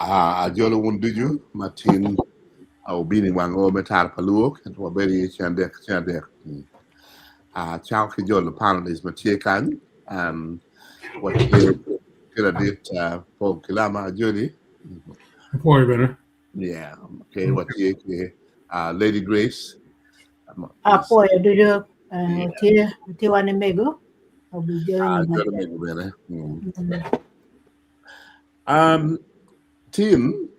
Ajolo wun ducu ma tin wubino i wang oo me Tara pa Luo ento wabedo iye ceng adek ki ceng adek. Acako ki jolo panelist ma tye kany. Watye ki ladit Paul Kilama Ajoli. Apwoyo bene. Yeah, okay, watye ki Lady Grace. Apwoyo ducu tye tye wan mego Ajolo mego bene. Um, tin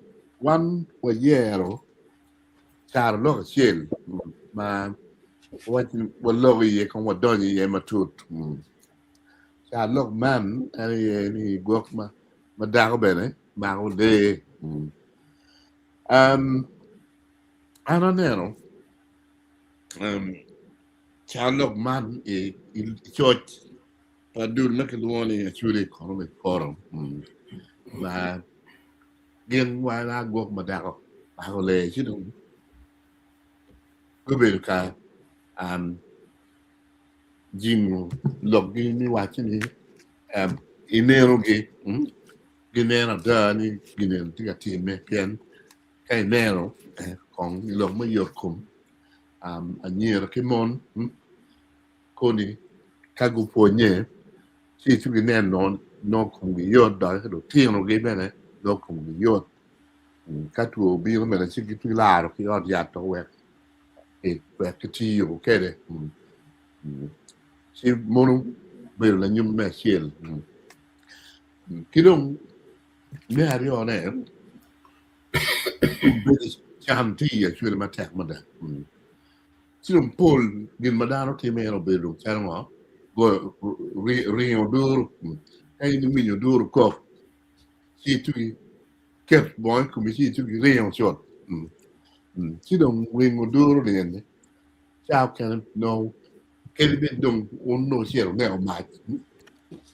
wan wayero carolok acel ma waloko iye kong wadonyo iye matut. Carolok man en aye ni gwok ma, ma dako bene mako lee. Um, an aneno um, carolok man i, i coc pa dul ma kilwongo ni Acholi Economic Forum ma gin wan a gwok ma dako mako lee ci dong gubedo ka jingo lokgi ni waco ni inenogi gineno ada ni gineno tye ka timme pien ka ineno kong i lok me yot kom anyira ki mon Koni ka gupwonnye, ci ci gineno nongo komgi yot dok lutinogi bene nongo komgi yot. Ka two obino bene ci gilaro ki ot yat dok wek wek kitiyo kwede. Ci mono obedo lanyut me acel. Ki dong me aryone, obedo can tye i acwele matek mada. Ci dong pol gin ma dano timo en obedo dong calo ngo? Goyo ringo oduru. Ka in iwinyo oduru kok, ci itugi ket bongo i komi ci itugi ringo cut. Ci dong ringo oduru ni eni ca okene nongo kadi bed dong wun nongo wucito wuneko mac,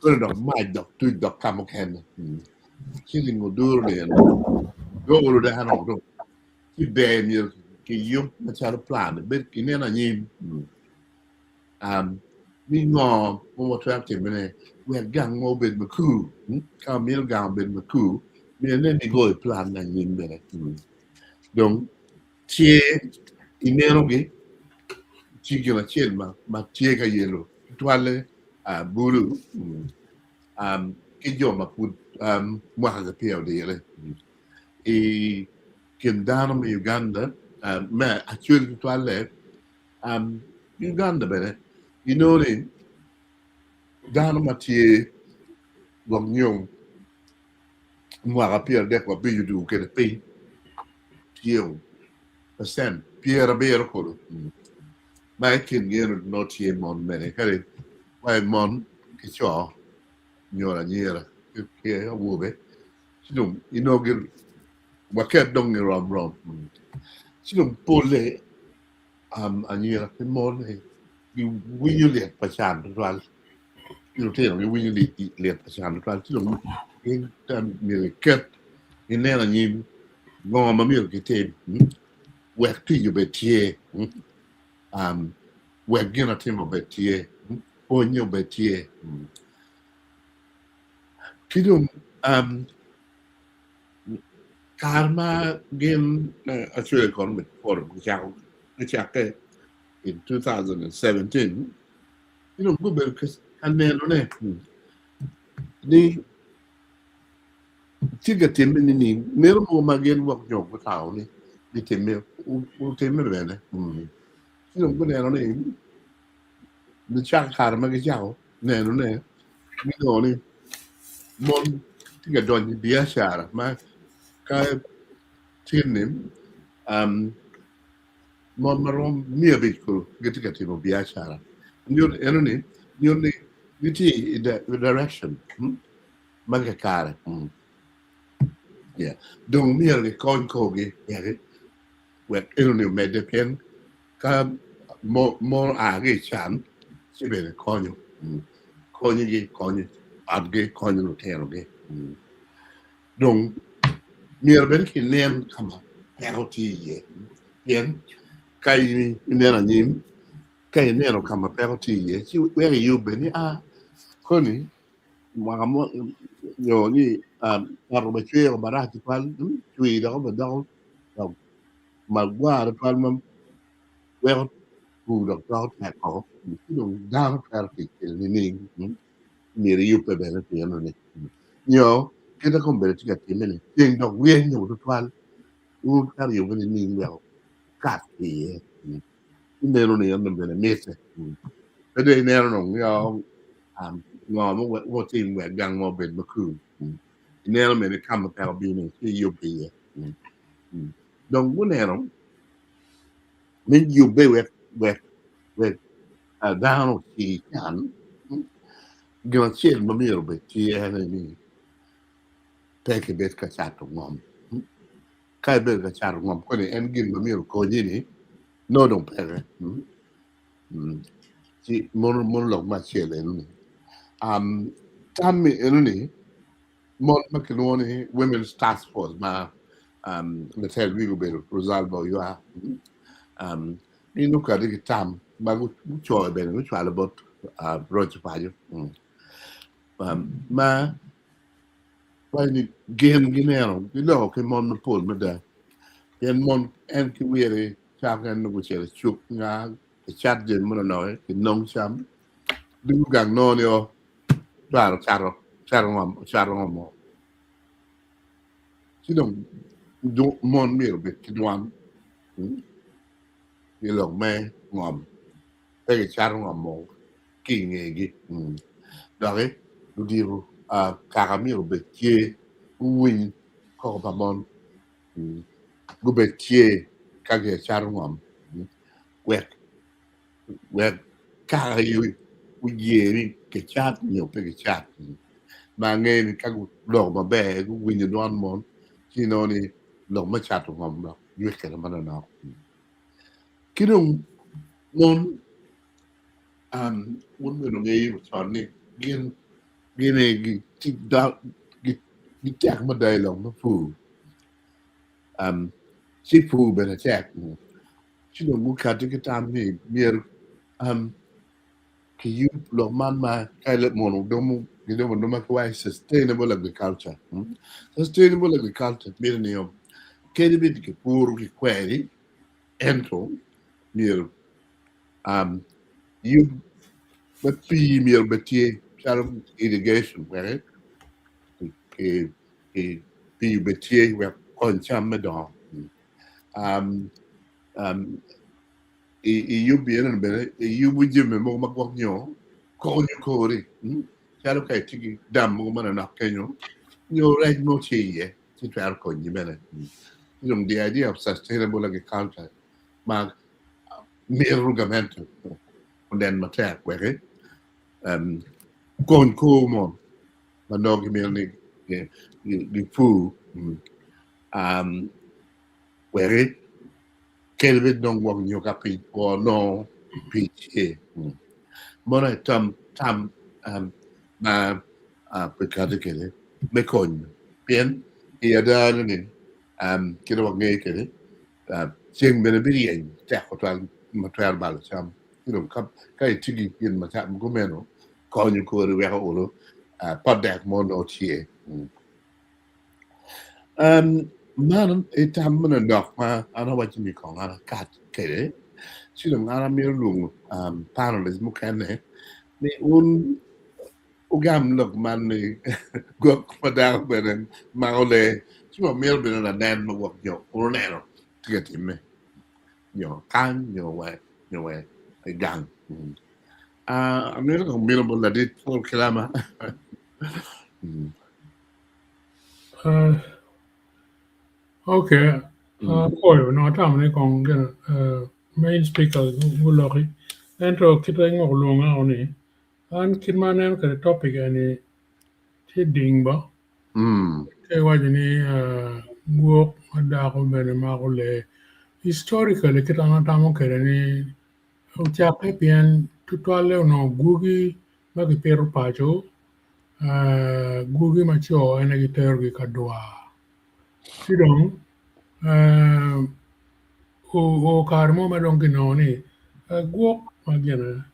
koni dok mac dok tuc dok ka mukene. Ci ringo oduru ni eni doro dano dong. Ci ber myero kiyub macalo plan bed ineno anyim ni ngo ma watwero timone wek gang mo obed makur ka wamito gang obed makur myero inen ni igoyo plan me anyim bene dong tye inenogi tye gin acel ma tye ka yelo tutwalle bulu ki jo ma pud mwaka ki peya odire. I kin dano me Uganda me acwel tutwalle, Uganda bene inongo ni dano ma tye gwok nyo mwaka 35 wa odwogo kwede piny tye pacent 70 kulu ma i kingi eno nongo tye mon bene kadi wa mon ki co nyo anyira ki awobe. Ci dong inongo gin waket dong girom rom. Ci dong polle anyira ki mon giwinyo lyet pa can tutwal. Ki lutino giwinyo lyet pa can tutwal. Ci dong gin myero giket ginen anyim ngo ma myero gitim wek tic obed tye, wek gin atima obed tye, pwonye obed tye. Ki dong kare ma gin Australia Economic Forum gicakke in 2017 ci dong gubedo ka nenone ni tye ka timme nining meno mogo ma gin gwok nyo gutamo ni bitimme otimme bene ci dong guneno ni Nicako kare ma gicako nenone, ginongo ni mon tye ka donyo i biacara ma ka tin-ni mon ma romo 500 kulu gitye ka timo biacara. Nyuto enoni nyuto ni gitye i direction ma kakare. Dong myero gikony korgi wek enoni omedde pien Ka mon oa ki i can, ci bene konyo, konyogi, konyo otgi, konyo lutinogi. Dong myero bene kinen ka ma peko tye iye, pien ka in ineno anyim, ka ineno ka ma peko tye iye, ci weko iyubbe ni, a koni. Mwaka mo nyo ni poto bene cwero marac tutwal, cwir dok bene doko dok magwar tutwal ma weko pur dok doko tek woko. Ci dong dano twero tic kwede nining? Myero iyubbe bene pi enoni. Nyo kit ma kombeddi tye ka timme-ni, ceng dok ryeny nyo tutwal, wun wutwero yubbe nining wek wukat ki iye? Ci meno ni en bene mitte. Pe dong ineno dong nio ngo ma wutim wek gang mo obed makur. Ineno bene ka ma peko bino ci iyubbe iye. Dong guneno me yubbe wek wek wek dano ocir can, gin acel ma myero obed tye ene ni pe kibed ka cato ngom. Ka ibedo ka cato ngom koni en gin ma myero okonyi ni nongo dong peke. Ci mono mono lok me acel enoni. Tammi enoni mon ma kilwongo ni Women's Task Force ma latel wigi obedo Rosalba Oywa gin gukati ki tam ma gucoyo bene gucwalo bot roc paco ma waco ni gin gineno giloko ki mon mapol mada pien mon en ki wire cako en nongo gucito i cuk nga ecat jami manonok kinong cam dugo gang nongo ni o cwaro cato cato ngom ocato ngom mo ci dong mon myero obed ki dwan i lok me ngom pe gicato ngom mo ki i ngegi doki ludito kaka myero obed tye guwiny koko pa mon gubed tye ka gicato ngom wek wek kaka oye ni kicat nyo pe kicat ma angeyo ni ka guloko maber guwinyo dwan mon ci inongo ni lok me cato ngom dok nywekere manonok. Ki dong mon wun bene wungeyo con ni gin gin aye gitek mada i lok me pur ci pur bene tek ci dong gukati ki tam ni myero kiyub lok man ma ka mono gidomo adoma ki waci sustainable agriculture. Sustainable agriculture mito ni kadi bed kipuro ki kweri ento myero yub me pii myero obed tye calo irrigation wek pii obed tye wek okony cam me dongo. Iyub eno bene iyubo jami mogo ma gwok nyo konyo kori calo ka itye ki dam mogo manonok kenyo nyo rec mo tye iye ci twero konyi bene. Dong the idea of sustainable agriculture ma mito gamente onen matek wek okony kor mo ma nongo gimito ni gipur wek kadi bed dong gwok nyo ka piny two nongo pii tye. Mono aye tam tam ma kikati kwede me konyo pien i ada ni kit ma wangeyo kwede ceng bene biryeny tek tutwal ma twero balo cam ci dong ka itye ki gin macalo kumeno konyo kori weko olo pot dek mo nongo tye. Man aye tam me lok ma an awaco ni kong an akat kwede ci dong an amito lwongo panelist mukene ni wun wugam lok man ni gwok ma dako bene mako lee ci wamito bene lanen ma gwok nyo wun wuneno tye ka timme nyo kany nyo wa i gang. Amito kong bino bot ladit Paul Kilama. Okay, apoyo onongo atamo ni kong gin main speaker guloki ento kite ngok lwonga o ni an kit ma aneno kwede topic eni tye ding ba ka iwaco ni gwok ma dako bene mako lee historically kit an atamo kwede ni ocakke pien tutwalle onongo gwogi ma kipito paco Gwogi ma co en aye giterogi ka dwar ci dong oo kare mo ma dong kinongo ni gwok ma gine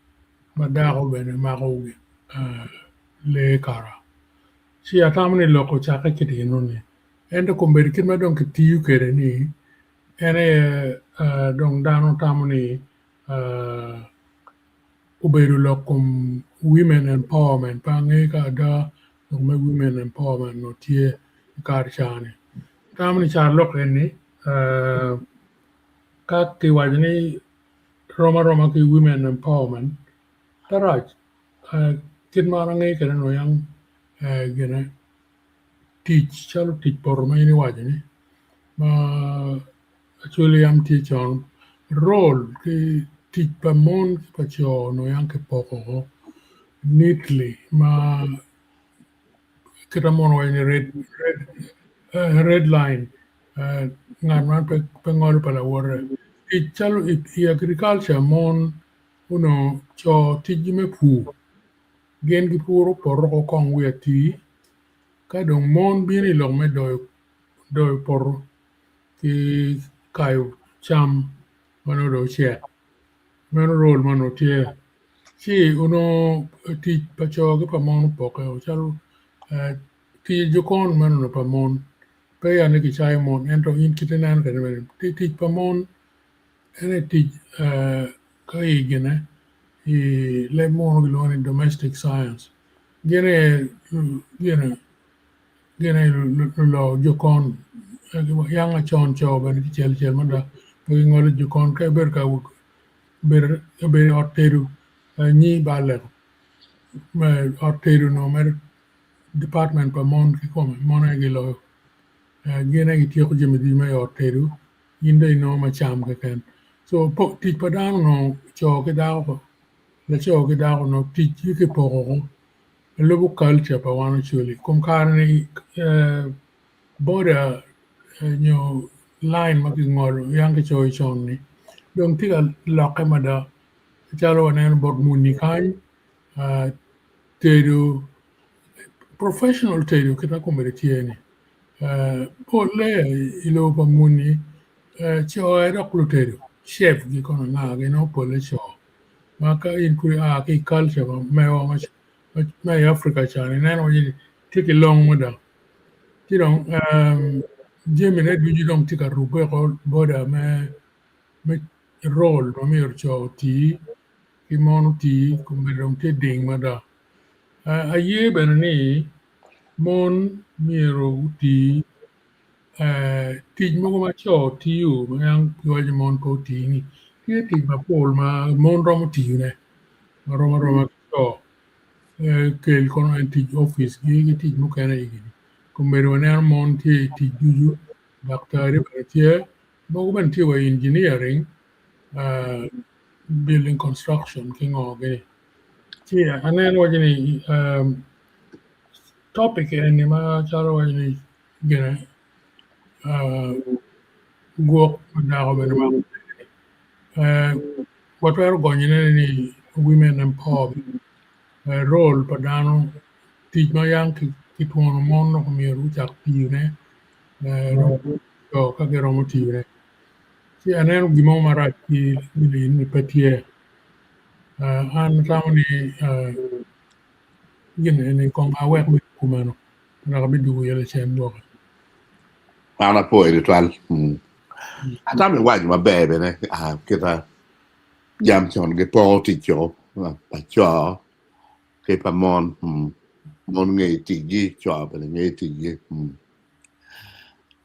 ma dako bene mako lee kara. Ci atamo ni lok ocakke kit enoni. Ento kombeddi kit ma dong kitiyo kwede ni en aye dong dano tamo ni obedo lok kom women empowerment pe angeyo ka ada lok me women empowerment onongo tye i kare ca-ni. Atamo ni carolok eni ka kiwaco ni rom aroma ki women empowerment pe rac kit ma an angeyo kwede onongo yam gine tic calo tic poto ma in iwaco ni ma Acholi yam tye con role ki tic pa mon ki pa co onongo yam kipoko neatly ma kit ma mono waco ni red line ngat man pe ngolo pa lawote tic calo i agriculture mon onongo co ticgi me pur gin gipuro poto kong wiye atir ka dong mon bino i lok me doyo poto ki kayo cam ma nongo dong ocek meno role ma onongo tye ci onongo tic pa co ki pa mon opokke calo tic i jokon meno onongo pa mon pe ya ni kicayo mon ento in kit ma ineno kwede meno tic pa mon en aye tic ka i gine i leb munu kilwongo ni domestic science gin aye gin aye lulo jokon yang acon co bene kicel cel mada pe gingolo jokon ka ibedo ka bedo i ot tedo nyi balle me ot tedo onongo mere department pa mon kikome mon aye giloyo gin aye gityeko jami ducu ma i ot tedo in dong inongo me cam keken co tic pa dano onongo co ki dako laco ki dako onongo ticgi kipoko lubo culture pa wan Acholi kom kare ni border nyo line ma kingolo yang kicoyo con ni dong tye ka lokke mada calo waneno bot muni kany tedo professional tedo kit ma kome tye ni polle i lobo pa muni co aye dok lutedo chef gi kono anga gi nongo polle co ma ka in kong ia ki i culture ma mewa ma i Africa ca ineno ni tye ki long mada ci dong jamine ducu dong tye ka rube woko border me role ma myero co oti ki mon oti kome dong tye ding mada. Aye bene ni mon myero guti tic mogo ma co tiyo ma yam kiwaco ni mon pe oti ni tye tic mapol ma mon romo tiyone ma rom aroma ki co kel kono en tic opic gi ki tic mukene kombeddi waneno mon tye i tic ducu daktari bene tye mogo bene tye wa i engineering building construction ki ngo gini ci aneno waco ni topic eni macalo waco ni gine gwok pa dako bene mako watwero gonyone ni women empowerment role pa dano tic ma yam kitwono mon dok myero gucak tiyone co ka giromo tiyone ci aneno gin mo marac ki ni pe tye an atamo ni gin eni kong awek bedo kumeno dok abidwogo iye lacen gwoki. An apwoyo tutwal. Atamo iwaco maber bene kita jam con gipoko tic-co pa co ki pa mon. Mon ngeyo ticgi, co bene ngeyo ticgi.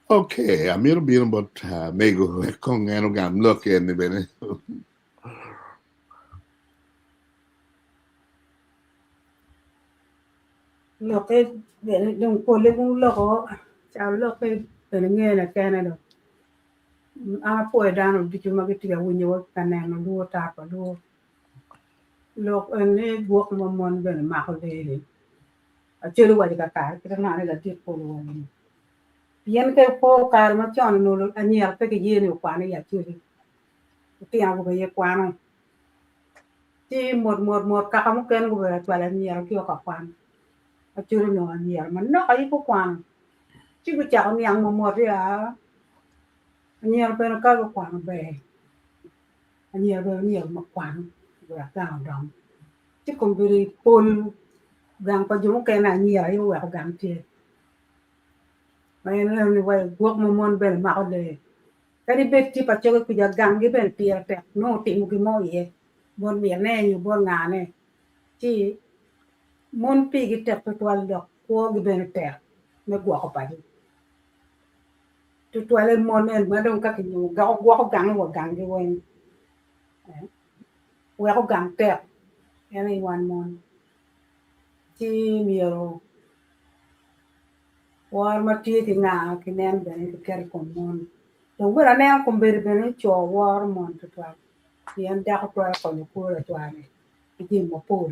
Ok, amito bino bot mego wek kong en ogam lok eni bene. Lokke bene dong pole guloko calo lokke bene ngene kene dong an apwoyo dano ducu ma gitye ka winyowa ki ka neno luo tar pa luo lok eni gwok ma mon bene mako lee-ni acel owaco kakare kit ma nongo ni ladit pol owaco-ni pien ka ipo kare macon onongo anyira pe kiye ni okwan i Acholi lutino awobe aye kwano ci mot mot mot kaka mukene gubedo acwalo anyira ki o ka kwan Acholi onongo anyira manok aye gukwano ci gucako niang mot ni aa anyira bene ka gukwano ber anyira bene myero ma kwan wek gang odong ci kombeddi pol. Gang pa jo mukene anyira aye oweko gang tye. Ma en neno ni wai gwok ma mon bene mako lee. Kadi bed tye pa coge kuca ganggi bene pire tek nongo otimo gin mo iye bot minne nyo bot ngane ci mon pigi tek tutwal dok kwogi bene tek me gwoko paco. Tutwalle mon eni ma dong ka kinyomo gwoko gangi wa ganggi weng weko gang tek en aye wan mon ci myero woro ma tye ki nga kinen bene kiketo i kom mon dong bene aneno kombeddi bene ni co woro mon tutwal pien dako twero konyo kwo lacware ki jami mapol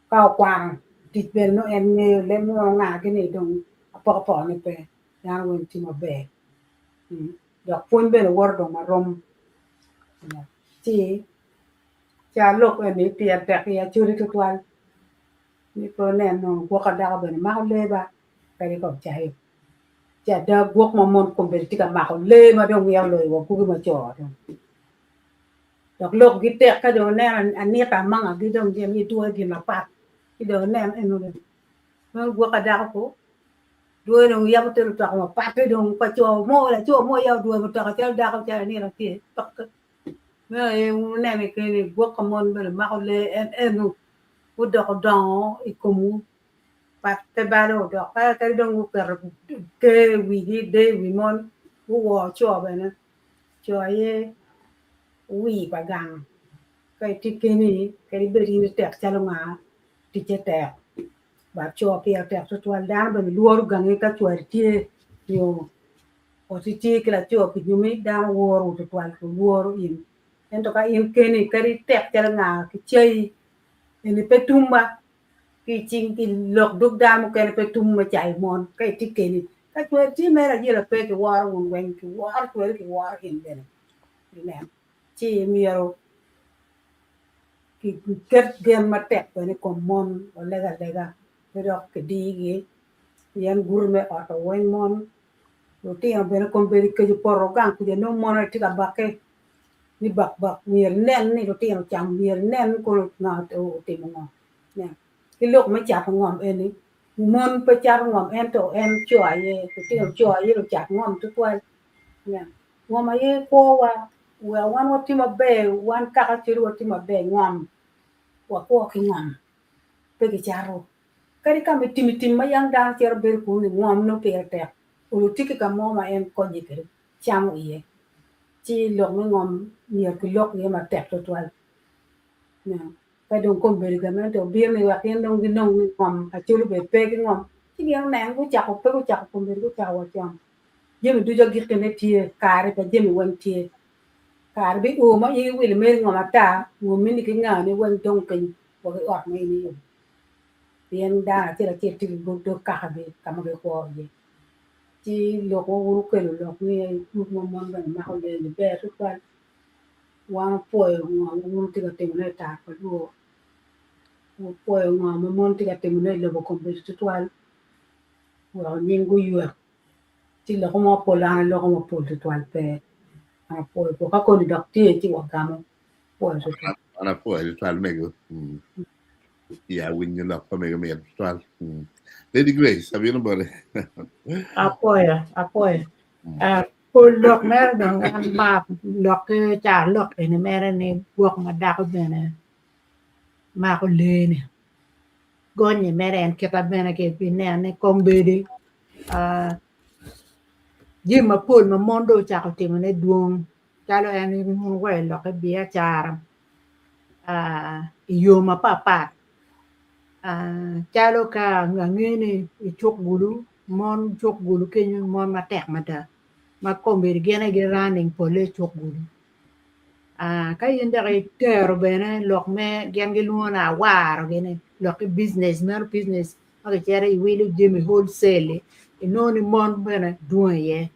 ka okwano tic bene nongo en ngeyo leb mo nga ni dong apokapoka ne pe dano weng tye maber dok pwony bene woto dong marom ci ca lok eni pire tek i acholi tutwal ni pe oneno gwok ka dako bene mako lee ba kadi kong cayo ci ada gwok ma mon kombeddi tye ka mako lee ma dong mito loyo wa gwoki ma co dong dok lokgi tek ka dong ineno anita amanga-gi dong gin gidwoyo gin mapat ci dong ineno eno meno gwok ka dako ko dwoyo dong yabo te mutoka mapat-te dong pa co mo laco mo yabo dwoyo mutoka calo dako calo anita tye meno aye wuneno keni gwok ka mon bene mako lee en eno gudoko dongo i komwu pat pe balo dok kadi dong guketo ker i wigi deyo i wi mon guwor co bene co aye wir pa gang ka itye keni kadi bed in itek calo nga ticce tek but co pire tek tutwal dano bene lworo gangi ka cwari tye nyo oti tye ki laco kinyumi dano woro tutwal lworo in ento ka in keni kadi itek calo nga ki cayi eni pe tum ba ki icing ki lok dog dano mukene pe tum me cayo mon ka itye keni ka cwari tye mere acel pe kiworo wun weng kiworo cwari kiworo in bene ineno ci myero kiket gen matek bene i kom mon oleg alega pe dok kidigi pien guti me ot weng mon lutino bene kombeddi kec opoto gang kuca nongo mon aye tye ka bakke ni bak bak myero inen ni lutino ocamo myero inen ni kono nga otimo ngo ki lok me cato ngom eni mon pe cato ngom ento en co aye lutino co aye lucat ngom tutwal ngom aye kwowa wek wan watye maber wan kaka cwalo watye maber ngom wakwo ki ngom pe kicato kadi ka ma itimo tim ma yang dano cito bedo kunu ni ngom nongo pire tek olo tye ki ka mo ma en konye kwede camo iye ci lok me ngom myero kilok iye matek tutwal ka dong kombeddi gamente obino ni wek gin dong ginong ni ngom Acholi obed pe ki ngom ci gin oneno gucako pe gucako kombeddi gucako wa con jami ducu agikkine tye kare pa jami weng tye kare bio ma in iwilo meri ngom ata ngomini ki ngani weng dong piny wa ki ot ma in iyubo pien dano acel acel tye ki dog kakagi ka ma gikwo iye ci lok ma wun wukelo lok ni gurup ma mon bene mako lee-ni ber tutwal wan opwoyo ngo ma wun wutye ka timone i tar pa luo opwoyo ngo ma mon tye ka timone i lobo kombeddi tutwal weko nying guywek ci loko mo pol an aloko mapol tutwal pe an apwoyo pol ka koni dok tye ci wagamo apwoyo tutwal. An apwoyo tutwal mego. Ya winyo lok pa mego mit tutwal. Lady Grace abino boti. Apwoyo, apwoyo. Pol lok mere dong an ma lokke ca lok eni mere ni gwok ma dako bene mako lee-ni. Gonye mere en kita bene ki ineno ni kombeddi jami mapol ma mon dong ocako timone dwong calo en wa i lok me biacara i yo mapatpat calo ka ange ni i cuk gulu mon cuk gulu kenyo mon matek mada ma kombeddi gin aye gi-running polle i cuk gulu ka in dok itero bene lok me gin gilwongo ni awaro gini lok ki business meno business ma kicito iwilo jami wholesale inongo ni mon bene dwong iye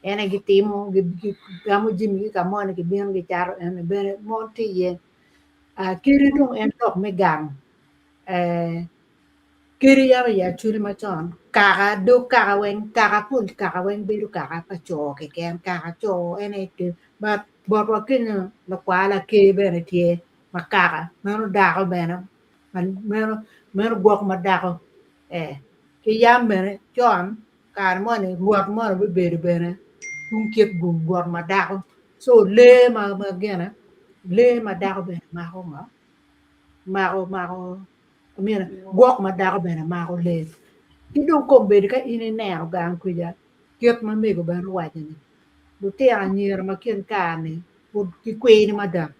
en aye gitimo gigamo jami ki ka moni gibino gicato eni bene mon tye iye kadi dong en lok me gang kadi yam i Acholi macon kaka dog kaka weng kaka pol kaka weng bedo kaka pa co keken kaka co en aye tye but botwa kenyo lakwar laker bene tye ma kaka meno dako bene meno Meno gwok ma dako ee ki yam bene con kare moni rwot moni bibedo bene tung kit gum rwot ma dako so lee ma gine lee ma dako bene mako ngo mako mako myero gwok ma dako bene mako lee ki dong kombeddi ka in ineno gang kwica kit ma mego bene owaco ni lutino anyira ma kin kare-ni pud gikwiri mada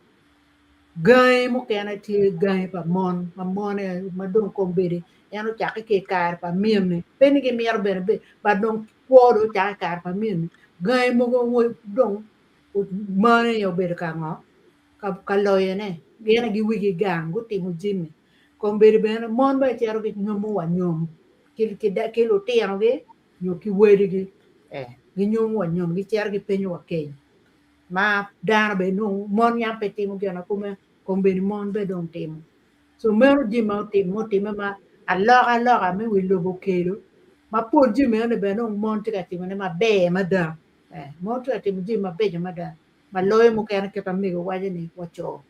Gangi mukene tye gangi pa mon ma mon ma dong kombeddi en ocakke ki i kare pa mini pe ni gimito bene but dong kwo dong ocakke i kare pa mini gangi mogo dong mon aye obedo ka ngo ka loyone gin aye giwigi gang gutimo jami kombeddi bene mon bene cito ginyomo wa nyom ki lutinogi nyo ki wadigi ginyomo wa nyom gicito gipenyo wa keny. Ma dano bene nongo mon yam pe timo gin ma kome kombeddi mon bene dong timo. So meno jami ma otimo mutimme ma alokaloka me wi lobo okelo ma pol jami eni bene dong mon tye ka timone maber mada. Eh, mon tye ka timo jami mabeco mada ma loyo mukene kit ma mego waco ni wa co.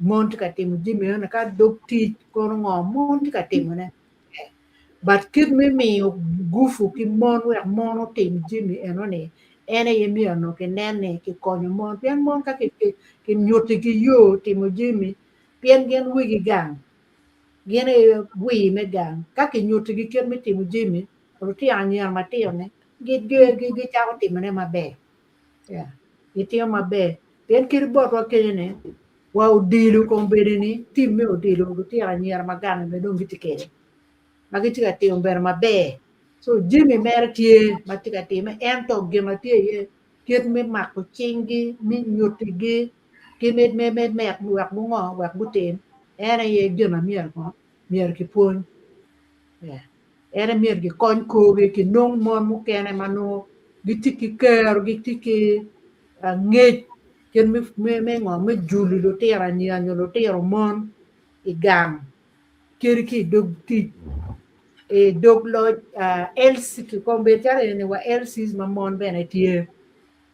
Mon tye ka timo jami eni ka dog tic kono ngo mon tye ka timone. Eh, but kit me miyo gufu ki mon wek mon otim jami enoni en aye myero onongo kinen ni kikonyo mon pien mon ka kinyutigi yo timo jami pien gin wigi gang gin aye wir me gang ka kinyutigi kit me timo jami lutino anyira matino-ni gicako timone maber gitimo maber pien kadi botwa kenyo-ni wa odilo kombeddi-ni tim me odilo lutino anyira ma gang bene dong gitye kwede ma gitye ka timo bene maber so jami mere tye ma tye ka time ento gin ma tye iye kit me mako cinggi me nyutigi ki me wek gungo wek gutim en aye gin ma myero myero kipwony en aye myero gikony korgi kinong mon mukene ma nongo gitye ki kero gitye ki ngec kit me ngo me julo lutino anyira nyo lutino mon i gang kadi ki i dog tic i dog loc LC kombeddi calo eni wa LCs ma mon bene tye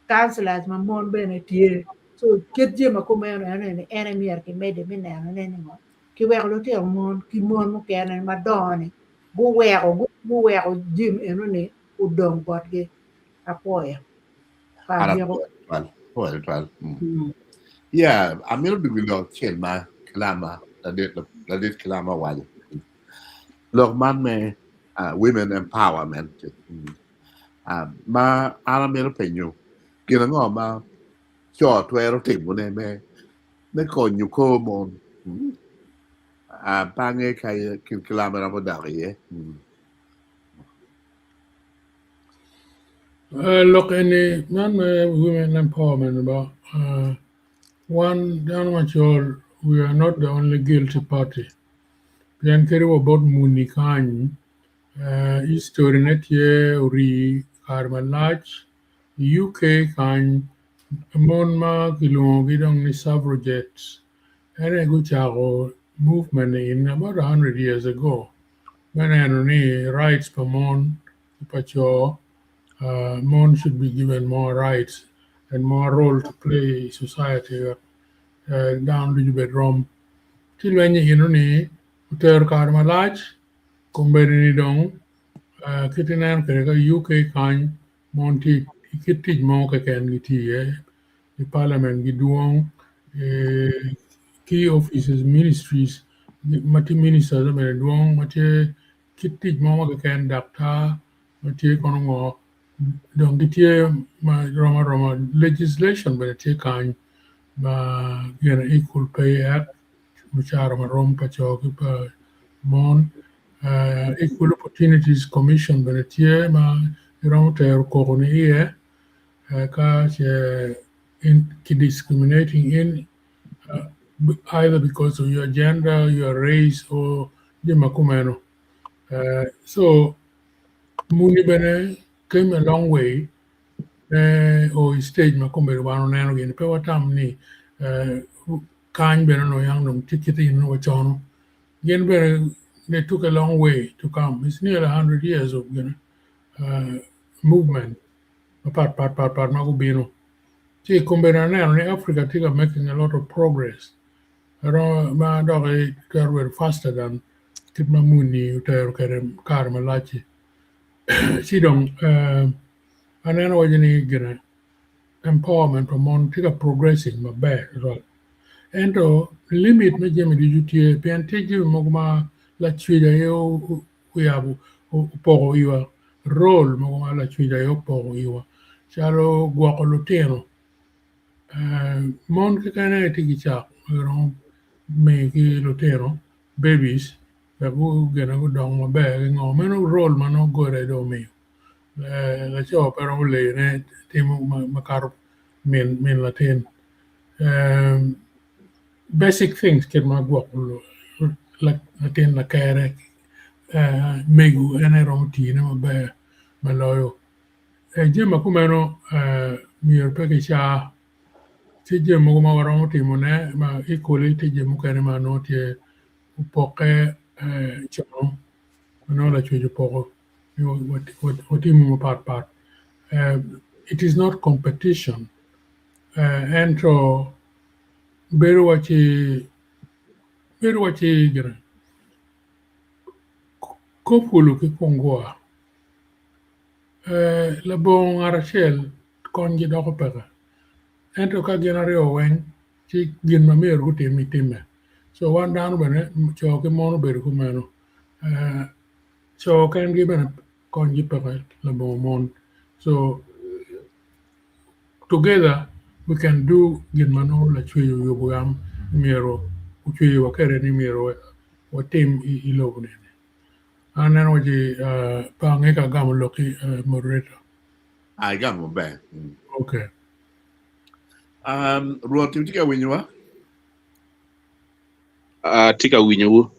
councillors ma mon bene tye so kit jami ma kumeno eni en aye myero kimedde me nenone ni ngo kiweko lutino mon ki mon mukene madongo-ni guweko guweko jami enoni odong botgi apwoyo. Yeah, amito dwogo i lok acel ma Kilama ladit Kilama owaco. Lok man me women empowerment ma an amito penyo gin ango ma co twero timone me konyo kor mon pe ange ka Kilama romo dok iye. Lok eni man me women empowerment ba wan dano macol we are not the only guilty party pien kadi wa bot muni kany history ne tye orii kare malac i UK kany mon ma kilwongogi dong ni suffragettes en aye gucako movement ni about 100 years ago me neno ni rights pa mon ki pa co mon should be given more rights and more role to play i society wek dano ducu obed rom. Ci lweny eno-ni otero kare malac kombeddi ni dong kit ineno kwede ka UK kany mon tye i kit tic mo keken gitye iye i parliament gidwong ki offices ministries ma tye ministers bene dwong ma tye kit tic mo keken daktar ma tye kono ngo dong gitye ma rom aroma legislation bene tye kany ma gin equal pay act mucara marom pa co ki pa mon equal opportunities commission bene tye ma iromo tero koko ni iye ka ce ki discriminating in either because of your gender, your race or jami ma kumeno. So muni bene came a long way me o i stage ma kombeddi wan oneno gini pe watam ni kany bene onongo yang dong tye kit eni wacono gin bene they took a long way to come it's nearly 100 years of movement mapat pat pat pat ma gubino ci i kombeddi aneno ni Africa tye ka making a lot of progress ma dok twero bedo faster than. kit ma muni otero kwede kare malac-ci. Ci dong aneno waco ni gine empowerment pa mon tye ka progressing maber tutwal ento limit me jami ducu tye pien tye jami mogo ma lacwec aye oyabo opoko iwa role mogo ma lacwec aye opoko iwa calo gwoko lutino mon keken aye tye ki cak ma giromo miyo ki lutino babies wek gine gudong maber ki ngo meno role ma nongo God aye dong omiyo laco pe romo leyone timo makato min latin basic things kit ma gwoko latin lakere mego en aye romo tiyone maber ma loyo jami ma kumeno myero pe kicaa tye jami mogo ma waromo timone ma equally tye jami mukene ma nongo tye opokke cono ma nongo lacwec opoko watimo mapat pat it is not competition ento bedo waci bedo waci gine kopulu ki kungua labongo ngat acel konygi doko peke ento ka gin aryo weng ci gin ma myero gutim timme so wan dano bene co ki mon obedo kumeno co kengi bene konygi peke labongo mon so together we can do gin ma nongo lacwec oyubo yam myero ocweyowa kwede ni myero watim i lobo ni an aneno waci pe ange ka agamo lokki moderator. Ah, igamo maber. Okay. Rwot itye ka winyowa? Atye ka winyowu.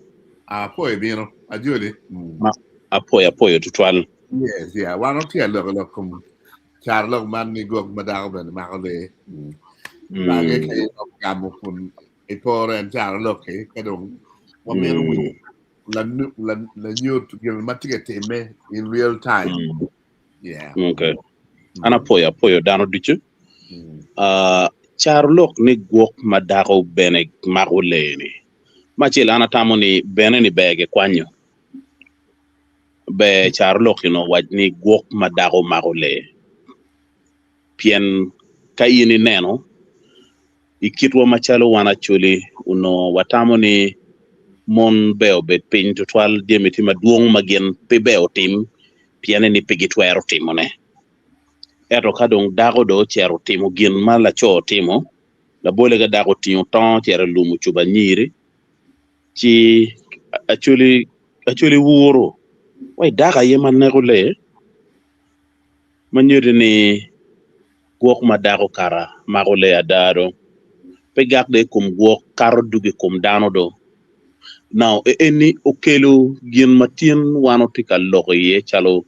Apoyo bino. Ajoli. Apoyo apoyo tutwal. Yes, yeah. Wan watye ka loko lok kom caro lok man ni gwok ma dako bene mako lee. Bange ka in gamo kun iporo en caro lok-ki ka dong wamito winyo lanyut gin ma tye ka timme in real time. Yeah. Okay. An apoyo apoyo dano ducu. Caro lok ni gwok ma dako bene mako lee-ni. Me acel an atamo ni bene ni ber gikwanyo. Ber caro lok eni owac ni gwok ma dako mako lee. Pien ka in ineno i kitwa macalo wan Acholi onongo watamo ni mon ber obed piny tutwal jami tye madwong ma gin pe ber otim piene ni pe gitwero timone. Ento ka dong dako dong ocito otimo gin ma laco timo, labole ka dako otingo tongo ocito olumo ocubo anyiri, ci Acholi Acholi wuro wai dako aye ma neko lee ma nyuto ni gwok ma dako kara mako lee ada do pe gak dong i kom gwok kato dugo i kom dano do. Now eni okelo gin ma tin wan watye ka lok iye calo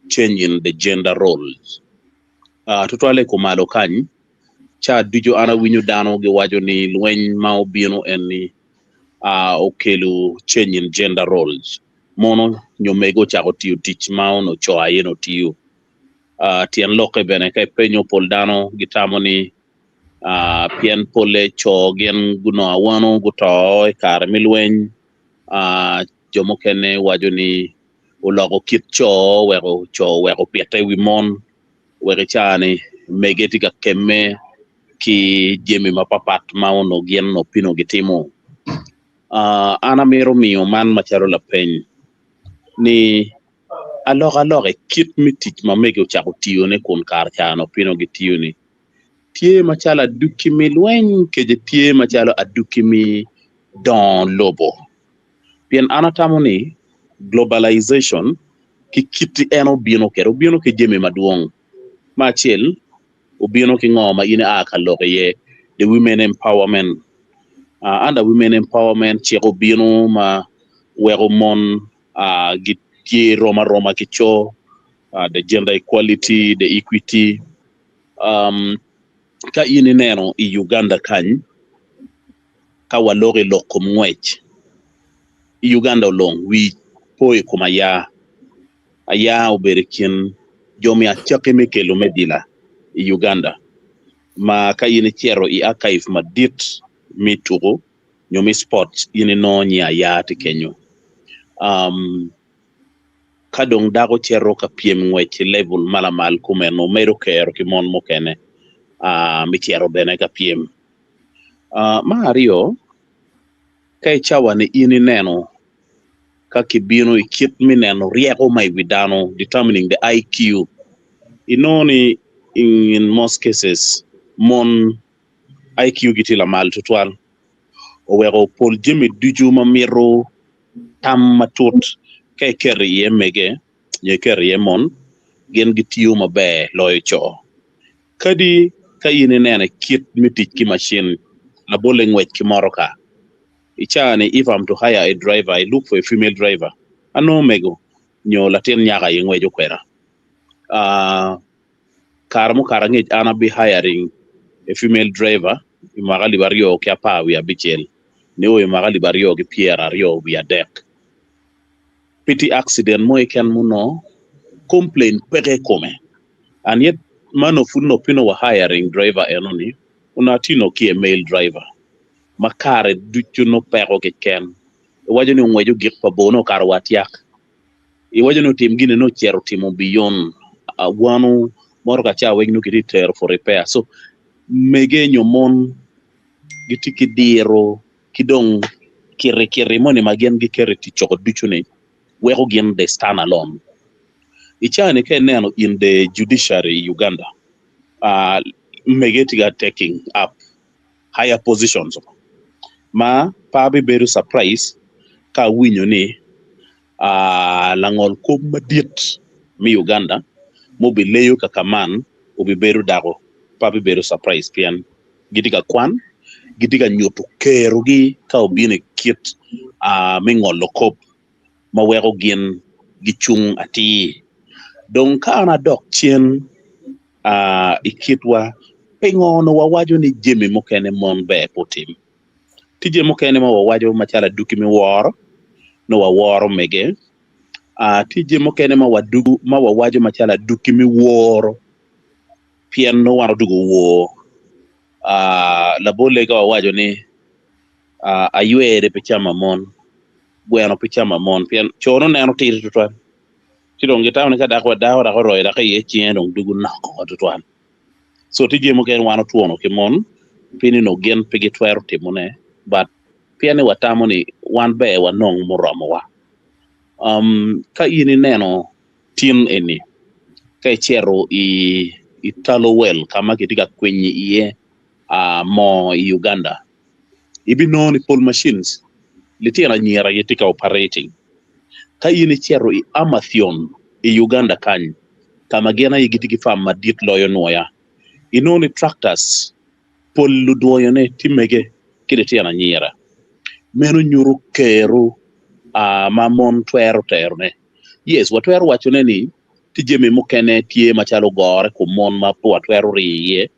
change in the gender roles. Tutwalle i kumalo kany ca ducu an awinyo dano giwaco ni lweny ma obino eni okelo change in gender roles mono nyo mego ocako tiyo tic ma onongo co aye onongo tiyo. Tyen lokke bene ka ipenyo pol dano gitamo ni pien polle co gin gunongo awano guto i kare me lweny jo mukene waco ni oloko kit co weko co oweko pite i wi mon wek i caa-ni mege tye ka kemme ki jami mapatpat ma onongo gin onongo pino gitimo. An amito miyo man macalo lapeny ni alokaloka i kit me tic ma mege ocako tiyone kun kare ca onongo pino gitiyo-ni tye macalo adwogi me lweny kece tye macalo adwogi me dongo lobo. Pien an atamo ni globalization ki kit en obino kwede, obino ki jami madwong. Me acel, obino ki ngo ma in ia ka lok iye, the women empowerment. Under women empowerment, cik obino ma weko mon gitye rom aroma ki co, the gender equality, the equity. Ka in ineno i Uganda kany, ka waloko i lok kom ngwec i Uganda olong wi po i kom aya. Aya obedo i kin jo me acakki me kelo me dila i Uganda ma ka in icito i archive madit me tuko nyo me sports in inongo nyi aya tye kenyo. Um, ka dong dako cito ka pyem ngwec i level ma lamal kumeno medo kero ki mon mukene uh, me cito bene ka pyem. Me aryo, ka i cawa-ni in ineno ka kibino i kit me neno ryeko ma i wi dano, determining the IQ, inongo ni in most cases mon IQ gi tye lamal tutwal oweko pol jami ducu ma mito tam matut ka iketo iye mege nyo iketo iye mon gin gitiyo maber loyo co. Kadi ka in ineno i kit me tic ki macin, labolle ngwec ki motoka, i caa-ni if I'm to hire a driver, I look for a female driver, anongo mego nyo latin nyako aye ngweco kweda. Kare mukato angec an abi hiring a female driver i mwaka alip aryo ki apar wiye abicel nio i mwaka alip aryo ki pyeraryo wiye adek. Pe tye accident mo keken muno, complain peke i kome. And yet mano pud nongo pe nongo wa hiring driver eno ni onongo atye nongo ki a male driver ma kare ducu nongo peko keken. Iwaco ni ongwec ogik pa bor nongo okato wa atyak. Iwaco ni otim gini nongo ocito otimo beyond wanu motoka ca weng nongo kitye tero for repair. So mege nyo mon gitye ki diro ki dong kirikiri moni ma gin giketo i tic coko ducu ni weko gin they stand alone. I caa-ni ka ineno in the judiciary i Uganda, mege tye ka taking up higher positions ma pe abibedo surprise ka awinyo ni langol kop madit me Uganda ma obileyo kaka man obibedo dako pe abibedo surprise pien gitye ka kwan, gitye ka nyuto kerogi ka obino i kit me ngolo kop ma weko gin gicung atir. Dong ka an adok cen i kitwa, pingo onongo wawaco ni jami mukene mon ber pe otim? Tye jami mukene ma wawaco macalo aduki me woro, nongo waworo mege. Tye jami mukene ma wawaco macalo aduki me woro. Pien nongo wan odwogo owor. Labolle ka wawaco ni aywere pe camo amon, gweno pe camo amon pien co nongo neno tidi tutwal ci dong gitamo ni ka dako dako dok oroyo dok iye cinge dong dugo nok oko tutwal. So tye jami mukene wan otwono ki mon pi ni nongo gin pe gitwero timone but pien ni watamo ni wan ber wanong muromowa. Ka in ineno Tin eni, ka icito i Talo Well ka ma kitye ka kwinyo iye moo i Uganda, ibinongo ni pol machines litino anyira gitye ka operating. Ka in icito i Amathion i Uganda kany, ka ma gin aye gitye ki farm madit loyo nwoya, inongo ni tractors pol ludwoyone tye mege ki litino anyira. Meno nyuto kero ma mon twero terone. Yes, watwero wacone ni tye jami mukene tye macalo gore kom mon ma pe watwero riyo iye.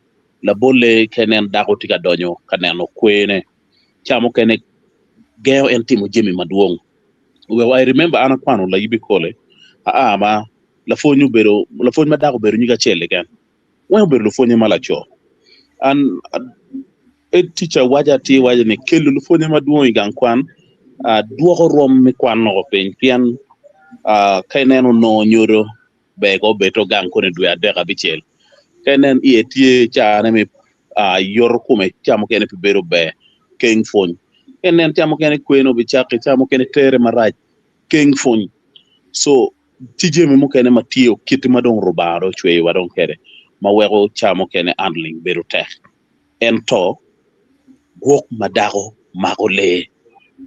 Labolle, ka inen dako tye ka donyo ka neno kwene, ca mukene gengo en timo jami madwong. Well, I remember an akwano layibi kole, aa ma lapwony obedo, lapwony ma dako obedo nyig acel keken. Weng obedo lupwonye ma laco. An head teacher waco atir waco ni kelo lupwonye madwong i gang kwan dwoko rwom me kwan woko piny pien ka ineno onongo nyodo ber ko obed to gang koni dwe adek abicel ka inen iye tye cane me yoto kome ca mukene pe bedo ber keng pwony ka inen ca mukene kwene obicaki ca mukene tere marac keng pwony so Tye jami mukene ma tye kit ma dong Rubanga dong ocweyowa dong kwede ma weko ca mukene handling bedo tek. Ento gwok ma dako mako lee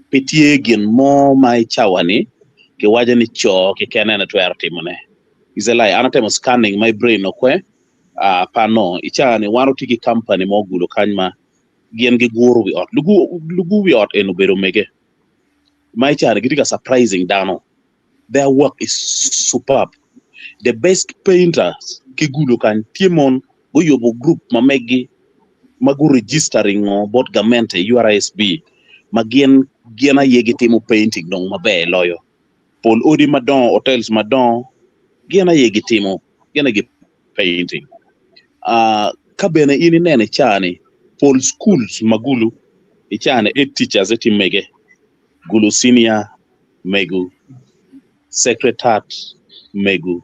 pe tye gin mo ma i cawa-ni kiwaco ni co keken en aye twero timone. Is a lie. An atemo scanning my brain okwe pe anongo. I cawa-ni wan watye ki company mo gudo kany ma gin giguro wi ot. Lugur wi ot eni obedo mege ma i cawa-ni gitye ka surprising dano. Their work is superb. The best painters ki gudo kany tye mon guyubo group ma meggi ma gu registering ngo bot gamente URSB ma gin gin aye gitimo painting dong maber loyo. Pol odi madongo, hotels madongo gin aye gitimo, gin aye gi painting. Uh, ka bene in ineno i caa-ni pol schools ma gulu i caa-ni head teachers tye mege, gulu senior mego. Sacred Heart mego,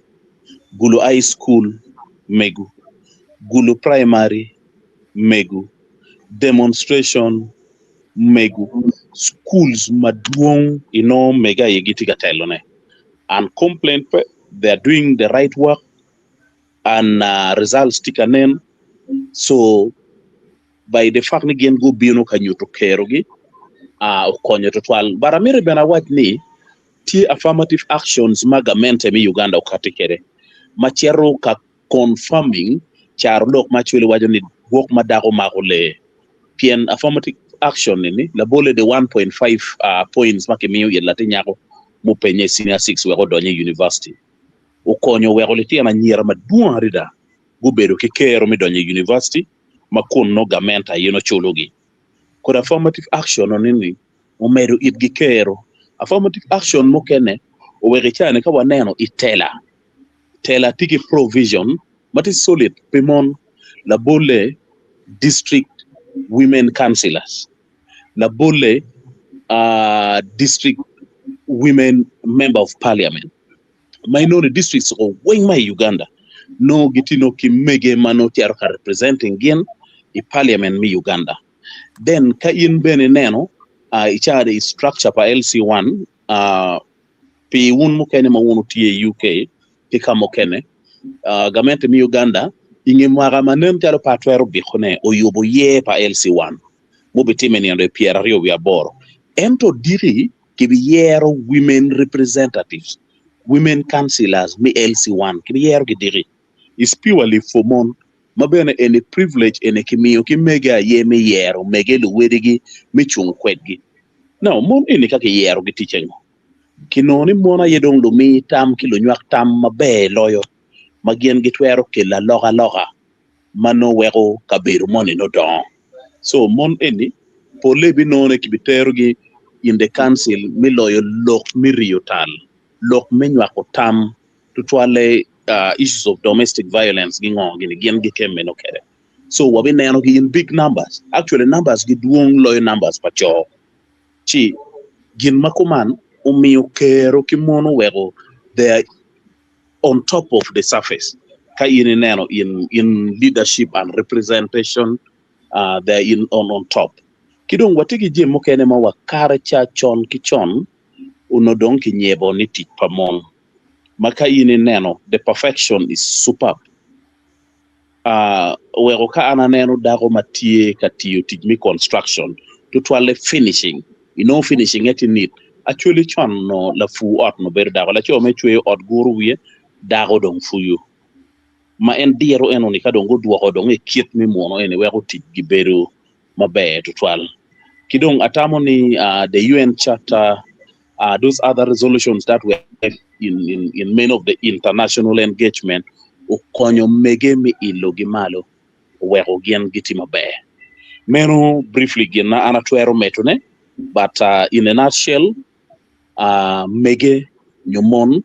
Gulu High School mego, Gulu Primary mego, Demonstration mego, schools madwong inongo mege aye gitye ka telone and complaint pe they are doing the right work and results tye ka nen so by the fact ni gin gubino ka nyuto kerogi okonyo tutwal but amito bene awac ni tye affirmative actions ma gamente me Uganda okati kwede ma cito ka confirming caro lok ma Acholi waco ni gwok ma dako mako lee pien affirmative action ni labole the 1.5 points ma kimiyo it latin nyako mupenye i senior 6 wek odony i university okonyo weko litino anyira madwong adada gubedo ki kero me donyo i university ma kun nongo gamente aye nongo culogi. Kodi affirmative action ni omedo itgi kero. Affirmative action mukene oweko i caa-ni ka waneno i tela, tela tye ki provision ma tye solid pi mon labolle district women councillors, labolle district women member of parliament ma inongo i districts weng ma i Uganda nongo gitye nongo ki mege ma nongo cito ka representing gin i parliament me Uganda. Then ka in bene ineno i caa i structure pa LC1 pi wun mukene ma wun wutye i UK ki ka mukene gamente me Uganda i nge mwaka ma nen calo pe atwero bikone oyubo yer pa LC1 mubitime nino 28 ento diki kibiyero women representatives, women councillors me LC1 kibiyero ki diki is purely for mon ma bene eni privilege eni kimiyo ki mege aye me yero mege luwedigi me cung kwedgi. Now mon eni ka kiyero gi tic ango? Kinongo ni mon aye dong lumi tam ki lunywak tam maber loyo ma gin gitwero kelo alokaloka ma nongo weko kabedo moni nongo dongo. So mon eni pole binongo ni kibiterogi in the council me loyo lok me riyo tal, lok me nywako tam tutwalle issues of domestic violence gi ngo gini gin gikemme nongo kwede. So wabinenogi in big numbers. Actually numbers gi dwong loyo numbers pa co. Ci gin ma kuman omiyo kero ki mon oweko they are on top of the surface ka in ineno in in leadership and representation they are in on on top. Ki dong watye ki jami mukene ma wa kare ca con ki con onongo dong kinyebo ni tic pa mon ma ka in ineno the perfection is superb oweko ka an aneno dako ma tye ka tiyo tic me construction tutwalle finishing inongo finishing nge tye neat actually con onongo lapur ot onongo bedo dako laco me cweyo ot guro wiye dako dong puyo ma en diro enoni ka dong gudwoko dong i kit me muno eni weko ticgi bedo maber tutwal. Ki dong atamo ni the UN Charter, those other resolutions that were in, in, in many of the international engagement okonyo mege me ilogi malo oweko gin gitye maber. Meno briefly gin ma an atwero metone, but in a nutshell, mege nyo mon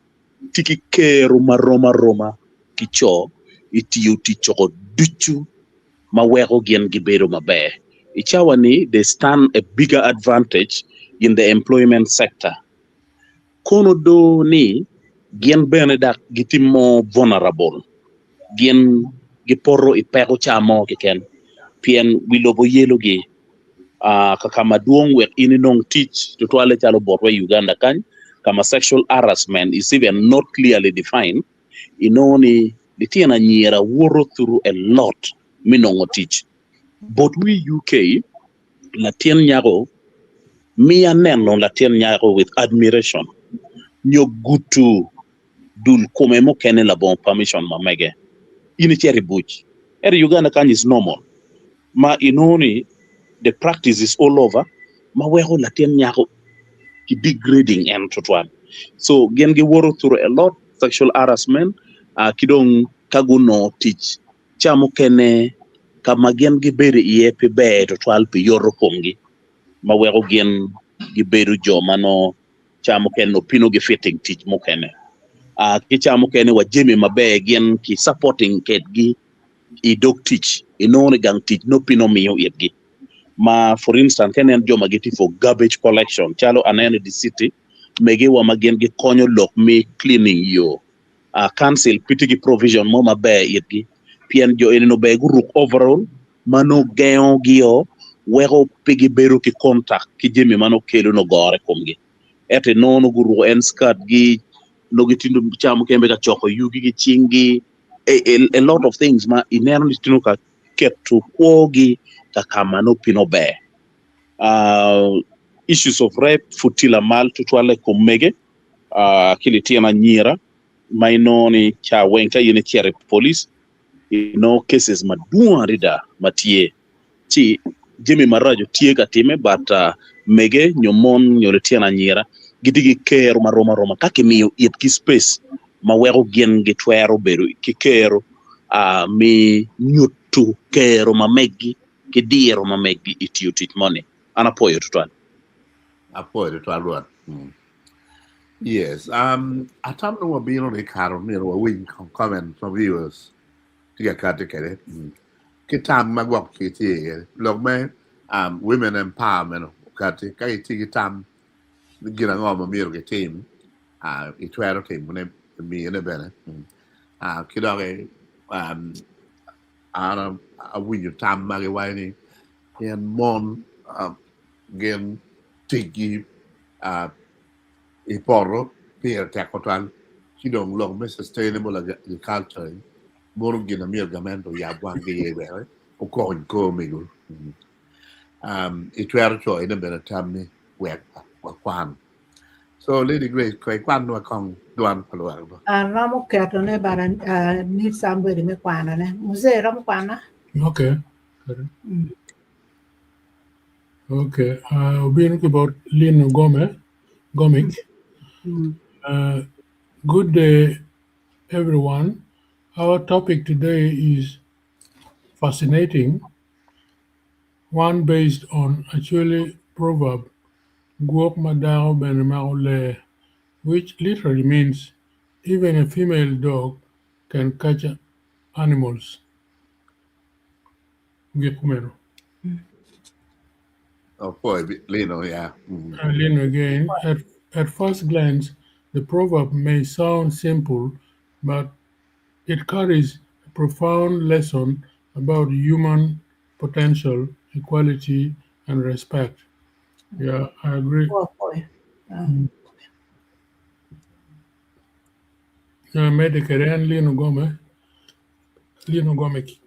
tye ki kero marom aroma ki co i tiyo tic coko ducu ma weko gin gibedo maber. I cawa ni they stand a bigger advantage in the employment sector. Kono do ni gin bene dok gitye more vulnerable, gin gipoto i peko ca mo keken pien wi lobo yelogi ka ka madwong wek in inong tic tutwalle calo botwa i Uganda kany ka ma sexual harassment is even not clearly defined inongo ni litino anyira woto through a lot me nongo tic. Botwa i UK latin nyako miya neno latin nyako with admiration nyo gutu dul kome mukene labongo permission ma mege in icito i buc. Ento i Uganda kany is normal ma inongo ni the practice is all over ma weko latin nyako ki degrading en tutwal. So gin giwoto through a lot sexual harassment ki dong ka gunongo tic ca mukene ka ma gin gibedo iye pe ber tutwal pi yoto komgi ma weko gin gibedo jo ma nongo ca mukene nongo pino gi fitting tic mukene ki ca mukene wa jami maber gin ki supporting kedgi i dog tic inongo ni gang tic nongo pino miyo itgi ma for instance ka inen jo ma gitye for garbage collection calo aneno i di city. megiwa ma gin gikonyo lok me cleaning yo. Council pe tye ki provision mo maber itgi pien jo eni nongo ber guruk overall ma nongo gengo gio weko pe gibedo ki contact ki jami ma nongo kelo nongo gore i komgi. Ento inongo nongo guruko en skirt gi nongo gitye ca mukene bene ka coko yugi ki cinggi a lot of things ma ineno ni tye ka keto kwogi ka ka ma nongo pe nongo ber. Issues of rape pud tye lamal tutwalle i kom mege ki litino anyira ma inongo ni ca weng ka in icito i police inongo cases madwong adada ma tye ci jami maraco tye ka timme but mege nyo mon nyo litino anyira gitye ki kero marom aroma ka kimiyo itgi space ma weko gin gitwero bedo ki kero me nyuto kero ma meggi ki diro ma meggi i tiyo tic moni. An apwoyo tutwal. Apwoyo tutwal Rwot. Yes, atamo ni wabino ni kare myero wawiny comment ma viewers tye ka kati kwede ki tam ma gwok ki tye iye. Lok me women empowerment okati ka itye ki tam ni gin ango ma myero gitim, itwero timone miyone bene. Ki doki an awinyo tam ma giwaco ni pien mon gin ticgi i poto pire tek tutwal ci dong lok me sustainable agriculture mono gin ma myero gamente oyab wanggi iye bene okony kor omego. Itwero coyone bene tammi wek wakwan. So Lady Grace ko ikwanwa kong dwan pa lwak ba. Aromo ketone but I need somebody me kwanone. Mzee iromo kwana? Okay. Okay. Obino ki bot Lino Gome, Gomik. Good day, everyone. Our topic today is fascinating, one based on Acholi proverb, Gwok ma dako bene mako lee, which literally means even a female dog can catch animals. Gik kumeno. Oh boy, Lino, yeah. Lino again. At first glance, the proverb may sound simple, but it carries a profound lesson about human potential, equality, and respect. Yeah, I agree. Oh boy. Medicare Lino Gome, Lino Gomik.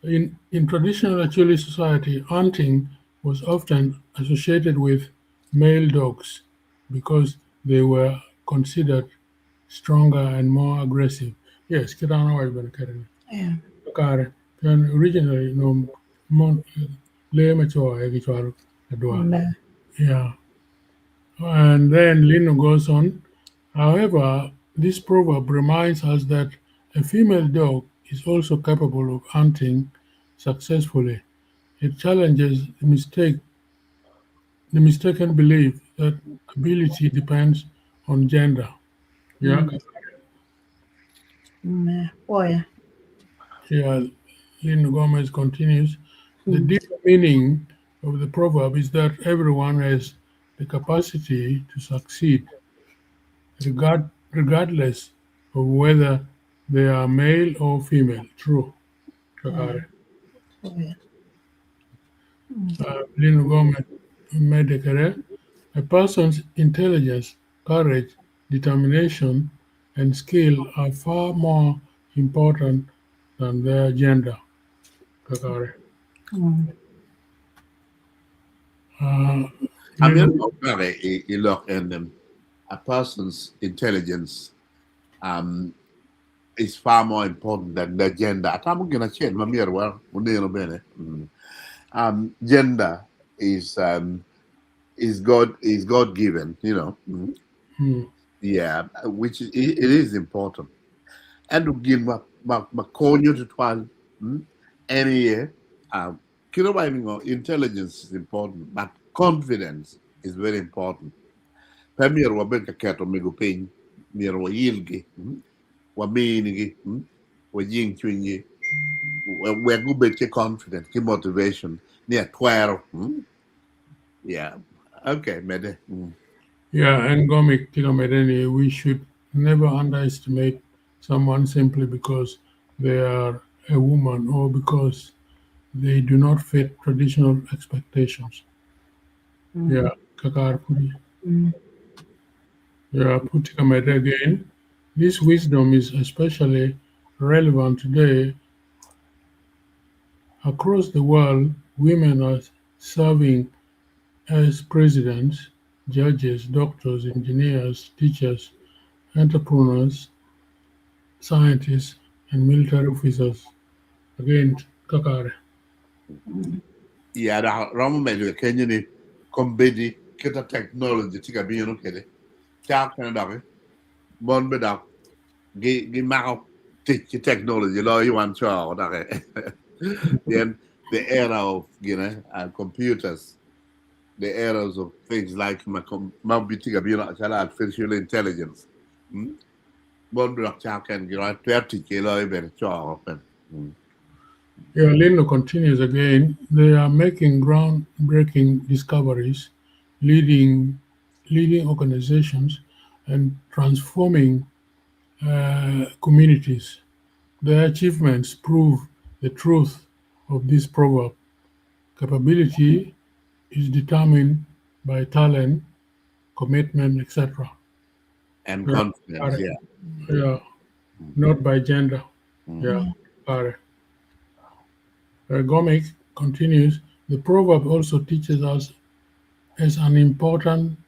In traditional Acholi society, hunting was often associated with male dogs because they were considered stronger and more aggressive. Yes, kitana wa ibn kare. Kare. Then originally no mon le macho e gichwaro adwa. Yeah. And then Lino goes on. However, this proverb reminds us that a female dog is also capable of hunting successfully. It challenges the mistaken belief that ability depends on gender. Yeah. Boy. Yeah. Lino Gomez continues. The deeper meaning of the proverb is that everyone has the capacity to succeed, regardless of whether they are male or female. True. Kakare. Lino Gomez Medicare, a person's intelligence, courage, determination, and skill are far more important than their gender. Kakare. I mean, look, and a person's intelligence is far more important than their gender. Atamo gin achiel ma myero wa oneno bene. Gender is God given, you know. Yeah, which is, it is important. And gin ma ma konyo tutwal any intelligence is important, but confidence is very important. Pe myero wabed ka keto omego piny, myero wayilgi, waminigi, wajing cwinygi, wek gubed ki confidence, ki motivation, ni atwero. Yeah. Okay, mede. Yeah, and Gomic tye ka medde ni we should never underestimate someone simply because they are a woman or because they do not fit traditional expectations. Yeah, kakare pudi. Yeah, pud tye ka medde again. This wisdom is especially relevant today. Across the world, women are serving as presidents, judges, doctors, engineers, teachers, entrepreneurs, scientists, and military officers. Again, kakare. Yeah, dok romo medo kenyo ni kombeddi kita technology tye ka bino kwede cak kene doki mon be dok gimako tic ki technology loyo wan co doki pien the era of computers the eras of things like ma tye ka bino calo artificial intelligence mon be dok cak ken twero tic kwede loyo bene co bene. Yeah, Lino continues again. They are making groundbreaking discoveries, leading organizations, and transforming communities. Their achievements prove the truth of this proverb. Capability is determined by talent, commitment, etc. And Yeah. confidence, yeah. Yeah, not by gender. Yeah, got it. Gomic continues, the proverb also teaches us as an important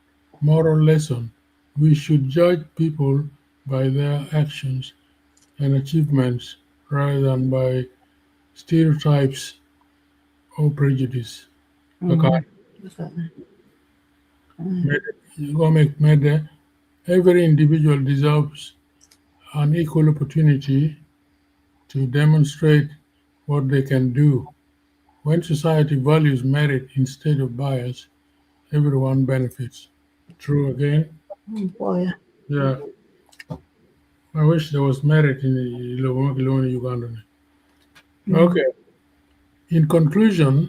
moral lesson. We should judge people by their actions and achievements rather than by stereotypes or prejudice. Okay. Gomic made every individual deserves an equal opportunity to demonstrate what they can do. When society values merit instead of bias, everyone benefits. True again. Boy. Yeah. I wish there was merit in the Uganda. Okay. In conclusion,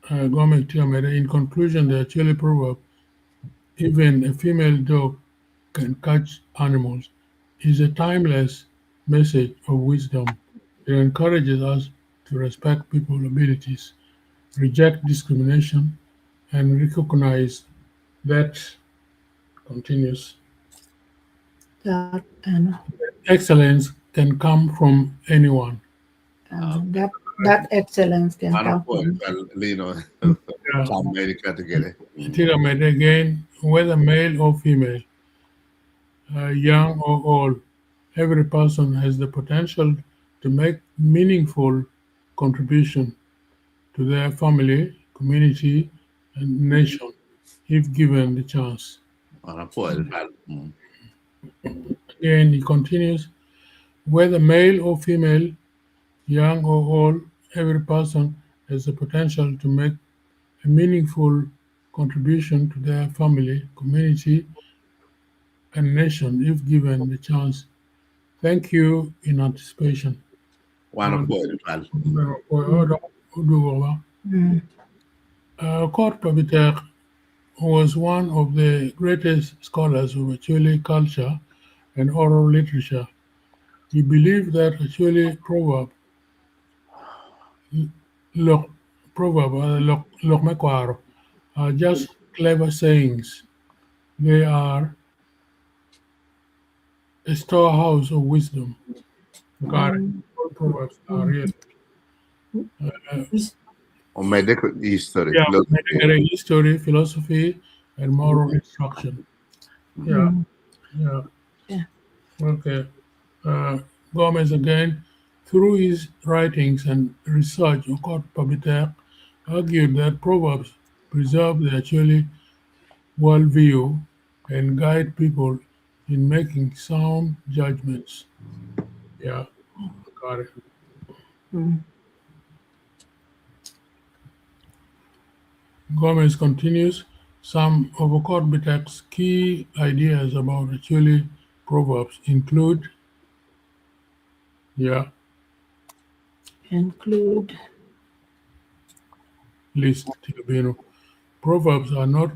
Gomic Tiamede, in conclusion, the Acholi proverb, even a female dog can catch animals, is a timeless message of wisdom. It encourages us to respect people's abilities, reject discrimination, and recognize that continues. That and excellence can come from anyone. That excellence can come from Lino. Yeah. Again, whether male or female, young or old, every person has the potential to make meaningful contribution to their family, community, and nation, if given the chance. Again, he continues, whether male or female, young or old, every person has the potential to make a meaningful contribution to their family, community, and nation, if given the chance. Thank you in anticipation. Okot Pabitek was one of the greatest scholars of Acholi culture and oral literature. He believed that Acholi proverb, lok mekwaro, are just clever sayings. They are a storehouse of wisdom. Got it. All proverbs are real. Medical history. Yeah, medical history, philosophy, and moral instruction. Yeah. Yeah. Yeah. Okay. Gomez again, through his writings and research, Okot P'Bitek argued that proverbs preserve the Acholi worldview and guide people in making sound judgments. Yeah, got it. Gomez continues, some of Okot Bitek's key ideas about Acholi proverbs include, Include. List, Proverbs are not,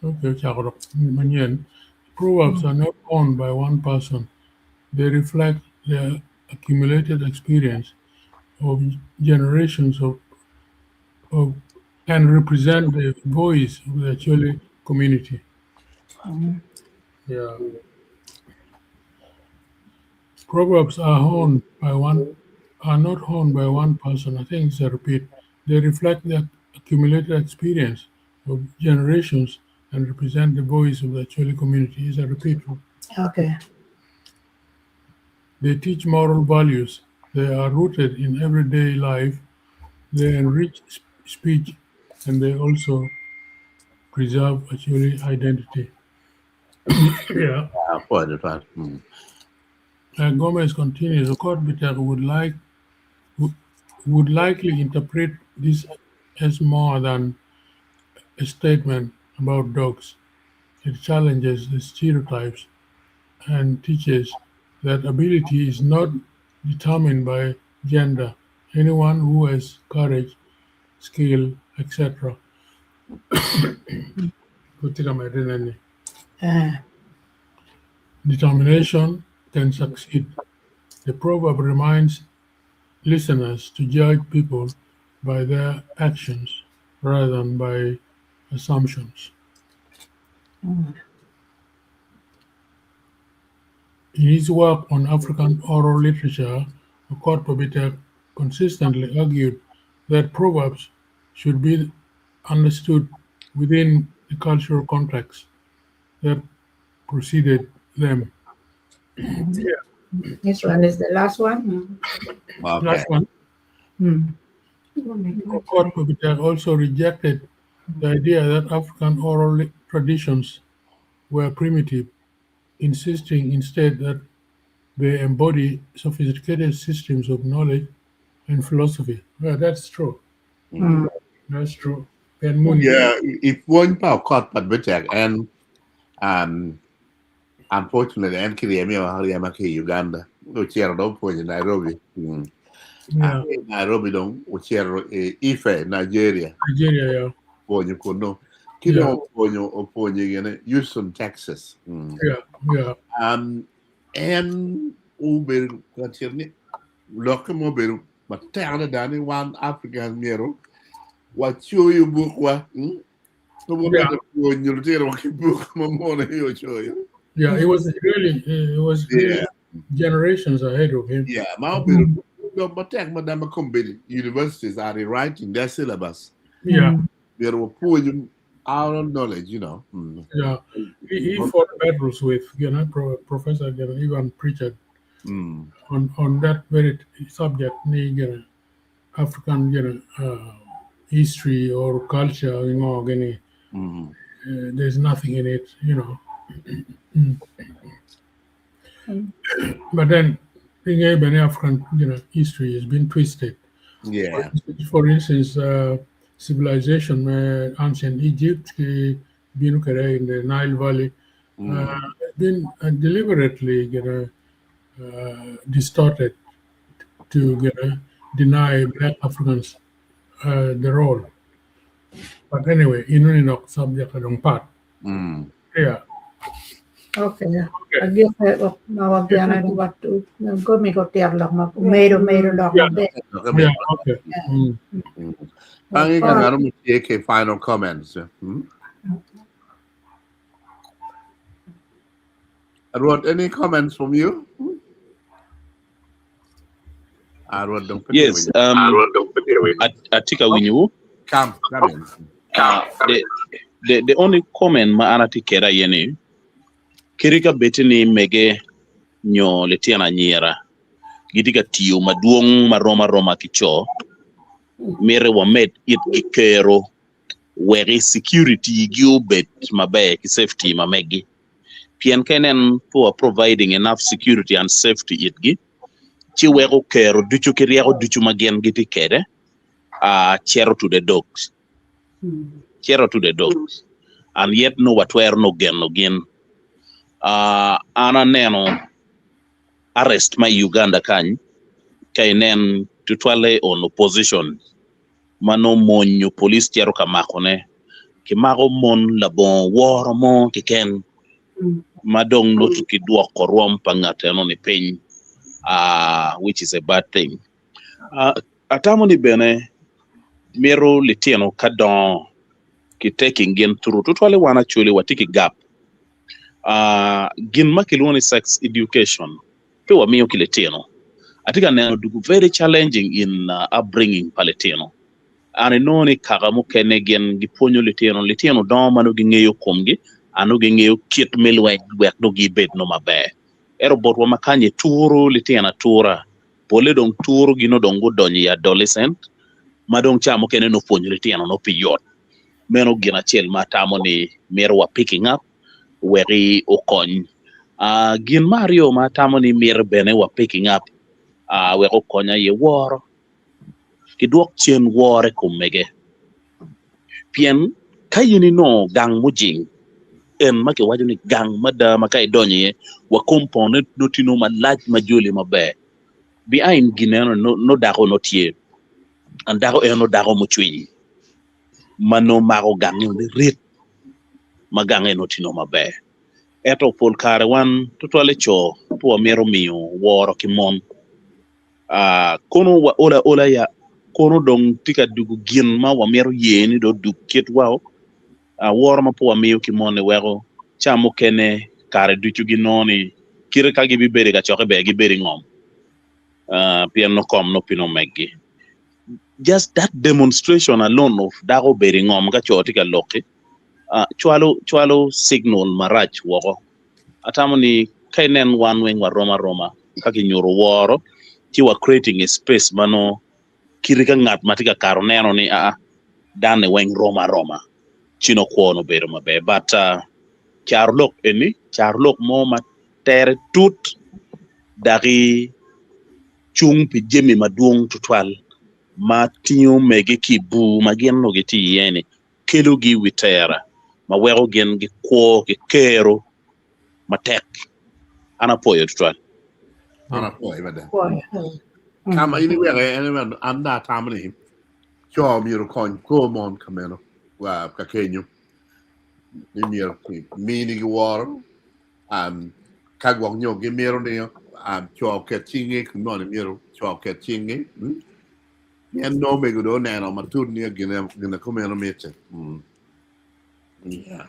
Okay, ocako dok manyen. Proverbs are not owned by one person. They reflect the accumulated experience of generations of, of and represent the voice of the Acholi community. Yeah. Proverbs are owned by one are not owned by one person. I think it's a repeat. They reflect the accumulated experience of generations and represent the voice of the Acholi community. It's a repeat. Okay. They teach moral values. They are rooted in everyday life. They enrich speech and they also preserve Acholi identity. Yeah. Apwoyo tutwal. Gomez continues, Okot Bitek would likely interpret this as more than a statement about dogs. It challenges the stereotypes and teaches that ability is not determined by gender. Anyone who has courage, skill, etc. Determination can succeed. The proverb reminds listeners to judge people by their actions rather than by assumptions. In his work on African oral literature, Okot p'Bitek consistently argued that proverbs should be understood within the cultural context that preceded them. Yeah. This one is the last one. Okay. Last one. Okot p'Bitek also rejected the idea that African oral traditions were primitive, insisting instead that they embody sophisticated systems of knowledge and philosophy. Well, that's true. That's true. Ben Moon. Yeah, if one pa Okot p'Bitek and unfortunately en kiryemi aryema ki Uganda ocito dong opwonyo i Nairobi. Yeah. Nairobi dong ocito i Ife, Nigeria. Nigeria, yeah. Opwonyo kunu. Ki dong opwonyo opwonyo gine Houston, Texas. Yeah, yeah. En obedo ka cito ni lokke mo obedo matek adada ni wan African myero wacoyo bukwa. Yeah. Pwonyo lutino ki buk ma mono ocoyo. Yeah, it was really generations ahead of him. Yeah, ma obedo matek madama kombeddi universities are rewriting their syllabus. Yeah. Myero wapwony our knowledge, you know. Yeah, he fought battles with Professor Ivan Pritchard on that very subject, you know, African history or culture, you know, there's nothing in it, you know. But then, in African history has been twisted. Yeah. For instance, civilization, ancient Egypt, in the Nile Valley, been deliberately distorted to deny Black Africans the role. But anyway, in subject along part. Yeah. Okay. Yeah. Okay. Okay. Final comments. Arwad, any comments from you? Arwad, don't Yes. Atika Winyu. Come in. The only comment ma anati kera yeni kirika betini mege nyo letiana nyiera gitika tiyo maduong maroma roma kicho mere wamed it kikero weri security gi obet maber ki safety mamegi pien kenen for providing enough security and safety it gi chi weko kero duchu kirieko duchu magien giti kere chero to the dogs. Chero to the dogs. And yet no watwer no gen no gin. Ana neno arrest ma Uganda kany kainen tutwale on opposition mano monyo police chero kamakone Kimako mon labongo woro mo keken ma dong nongo kidwoko rwom pa ngat eno-ni piny, which is a bad thing. Atamo ni bene mito litino ka dongo ki taking gin through tutwalle wan Acholi watye ki gap gin ma kilwongo ni sex education pe wamiyo ki litino. Atye ka neno dugu very challenging in upbringing pa litino. An inongo ni kaka mukene gin gipwonyo litino, litino dongo ma nongo gingeyo komgi and nongo gingeyo kit me lweny wek nongo gibed nongo maber. Ento botwa ma kany ituru litino atura, pole dong turugi nongo dong gudonyo i adolescent ma dong ca mukene nongo pwonyo litino nongo pe yot. Meno gin acel ma atamo ni mito wa picking up wek okony. Gin me aryo ma atamo ni mito bene wa picking up wek okony aye woro. Kidwok cen woro i kom mege. Pien ka in inongo gang mujing, en ma kiwaco ni gang mada ma ka idonyo iye wa compound ne nongo tye nongo malac ma joli maber. Behind gin eno ni nongo dako nongo tye and dako en nongo dako mucwiny ma nongo mako gange lirit ma gange nongo tye nongo maber. Ento pol kare wan tutwalle co pe wamito miyo woro ki mon. Kono waol aola ya, kono dong tye ka dugo gin ma wamito ye ni dong odug kitwa. Woro ma pe wamiyo ki mon-ni weko ca mukene kare ducu ginongo ni kite ka gibibedo i kacokke ber gibedo i ngom pien nongo kom nongo pe nongo meggi. Just that demonstration alone of dako obedo i ngom ka co tye ka lok-ki cwalo cwalo signal marac woko. Atamo ni ka inen wan weng warom aroma ka kinyuto woro ci wa creating a space ma nongo kite ka ngat ma tye ka kato neno ni aa danne weng rom aroma ci nongo kwo nongo bedo maber but caro lok eni caro lok mo ma tere tut daki cung pi jami madwong tutwal ma tingo mege ki i bur ma gin onongo gitye iye ni kelogi i wi tera ma weko gin gikwo ki kero matek. An apwoyo tutwal. An apwoyo mada. Ka ma in iweko en an dong atamo ni co myero okony kor mon ka meno wa ka kenyo ni myero minigi woro um, ka gwok nyo gimito ni um, co oket cingi kun nongo ni myero co oket cingi mm? Pien nongo omego dong oneno matut ni gin kumeno mitte. Yeah.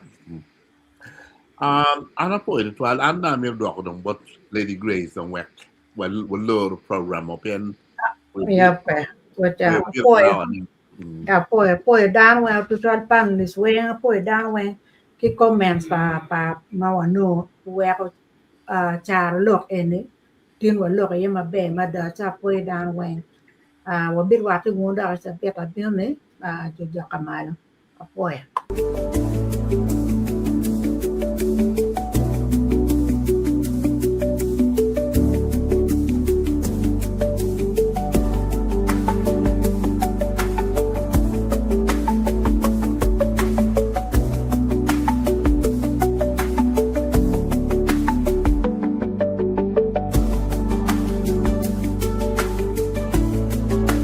Um, an apwoyo tutwal. An dong amito dwoko dong bot Lady Grace dong wek walor program o pien Yeah, pe. But apwoyo. Apwoyo, apwoyo dano weng tutwal panelists weng, apwoyo dano weng ki comments pa pa ma wanongo weko uh, caro lok eni tin waloko iye maber mada ci apwoyo dano weng. Uh, wabirwatte wunu dok i cabit abino ni uh, jo joka malo. Apwoyo.